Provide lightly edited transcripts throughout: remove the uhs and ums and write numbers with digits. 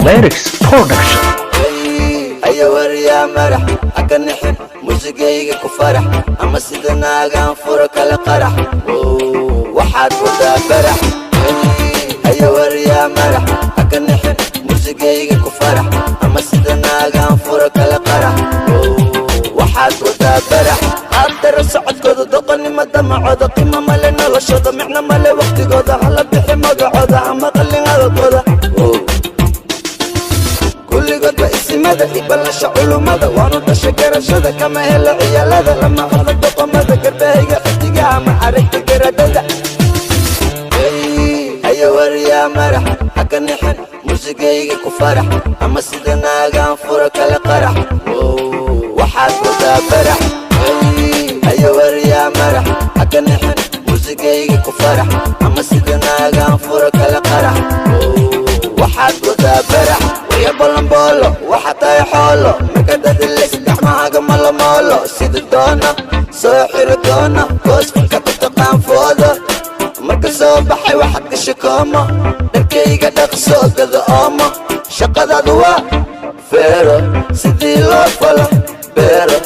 Lyrics Production. Ayo waryaa marax, haka nixin, musigayga ku farax, ama sida naagaan furo kala qarax. Waxaad wadaa barax. Ayo waryaa marax, haka nixin, musigayga ku farax, ama sida naagaan furo kala qarax. Waxaad wadaa barax. Qaabdaro socodkooda, doqonnimo damacooda, qiimo male noloshooda, micno male waqtigooda, hala bixi magacooda ama qalin hadalkooda. Kulligoodba isimada ibalasha culummada, waanu dhashay garashada, kama helo ciyaalada, lama hadla doqomada, garbahayga xidiga ama aragta garadada. Ayo waryaa marax, haka nixin, musigayga ku farax, ama sida naagaan furo kala qarax. Waxaad wadaa barax. Ayo waryaa marax, haka nixin, musigayga ku farax, ama sida naagaan furo kala qarax. Waxaad wadaa barax. Waya bolomboolo, waxa tahay xoolo, markadadilaysa gacmahaaga malomoolo, sida doona soo xiro doona, goosfanka ku taqaan fooda. Marka soo baxay waxaad gasha koomo, dharkayga dhaqsoo gada oomo, shaqadaadu waa feero, sidii loo falo beero,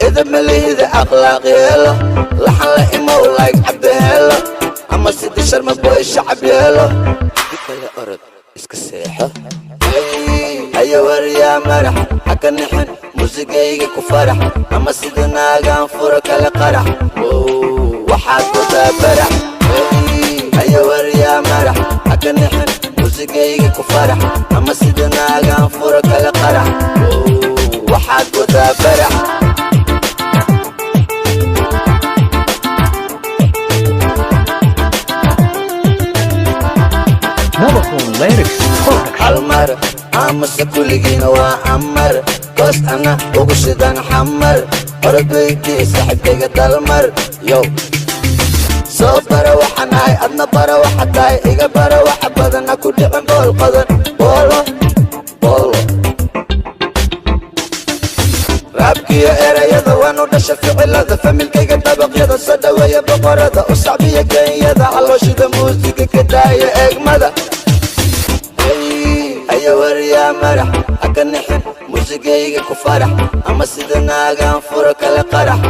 ida malihida akhlaaq yeelo, laxan la imow layg cabdiheelo, ama sidii Sharma Boy shacab yeelo, kale orod iska seexo. Ayo waryaa marax, haka nixin, musigayga ku farax, ama sida naagaan furo kala qarax. Waxaad wadaa barax. Ayo waryaa marax, haka nixin, musigayga ku farax, ama sida naagaan furo kala qarax. Waxaad wadaa barax. Nabadoon Lyrics Production. Hal mar amase kulligiina waa amar, goos ana ugu shidan xamar, orodweydii saaxiibkayga dalmar. Yow soo bara waxaan ahay, adna bara waxa tahay, iga bara waxa badan, ha ku dhicin bool qodan, boolo boolo. Raabkiyo erayada waanu dhasha, ficilada familkayga, dabaqyada soo dhaweeya, boqorada u sacbiya, kenyada calooshida, muusiga ka daaya eegmada. Ayo waryaa marax, haka nixin, musigayga ku farax, ama sida naagaan furo kala qarax.